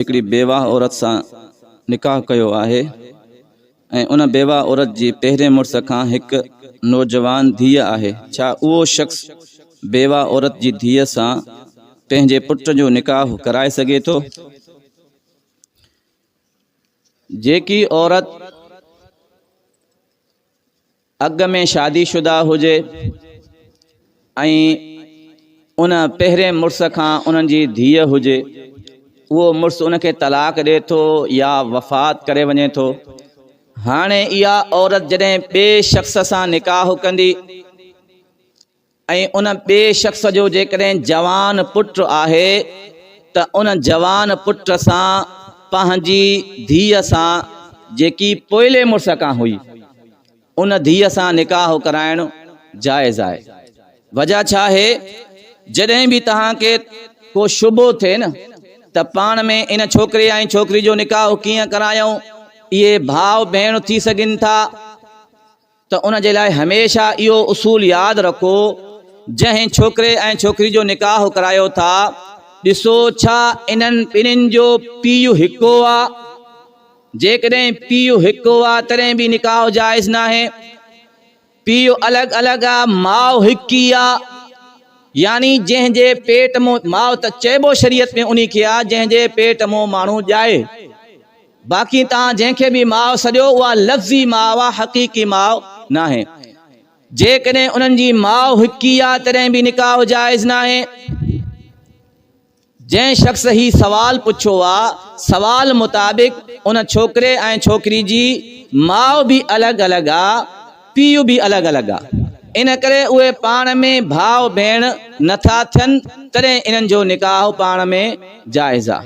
هڪڙي بيواهه عورت سان نڪاح ڪيو آهي ۽ ان بيواهه عورت جي پهرين مڙس کان هڪ نوجوان ڌيء آهي، ڇا اهو شخص بيواهه عورت جي ڌيء سان پنهنجي پٽ جو نڪاح ڪرائي سگهي ٿو؟ جيڪي عورت اڳ ۾ شادي شده هجي ۽ ان پهرين مڙس کان انهن جي ڌيء هجي، اهو مڙس ان کي طلاق ڏئي ٿو يا وفات ڪري وڃي ٿو. هاڻي اها عورت جڏهن ٻئي شخص سان نڪاح ڪندي ۽ ان ٻئي شخص جو جيڪڏهن جوان پٽ آهي ته ان جوان پٽ سان پنهنجي ڌيء سان جيڪي پوئلي مڙس کان هئي ان ڌيء سان نڪاح ڪرائڻ جائز آهي. وجه ڇا آهي؟ جڏهن به توهان کي ڪو شبهو ٿئي نه ته پاڻ ۾ ان ڇوڪري ۽ ڇوڪري جو نڪاح ڪيئن ڪرايون، اهي ڀاء ڀيڻ ٿي سگهن ٿا. ته ان جي لاء هميشه اهو اصول ياد رکو، جنهن ڇوڪري ۽ ڇوڪري جو نڪاح ڪرايو ٿا، ڏسو ڇا انهن ٻنهين جو پيء هڪو آ؟ جيڪڏهن پيء هڪو آ تڏهن به نڪاح جائز ناهي. پيء الڳ الڳ آ، ماء هڪ ئي آ. يعني جنهن جي پيٽ مون، ماء ته چئبو شريعت ۾ انهي کي آ جنهن جي پيٽ مون ماڻهو ڄائي. باقي توهان جنهن کي به ماء سڏيو اها لفظي ماء آ حقيقي ماء ناهي. جيڪڏهن انهن جي ماء هڪ ئي آ تڏهن به نڪاح جائز ناهي. جنهن شخص هي سوال پڇيو آ سوال مطابق ان ڇوڪري ۽ ڇوڪري جي ماء به الڳ الڳ آ پيء به الڳ الڳ آ ان ڪري اهي پاڻ ۾ ڀاء ڀيڻ نٿا ٿين تڏهن انهن جو نڪاح پاڻ ۾ جائز آ.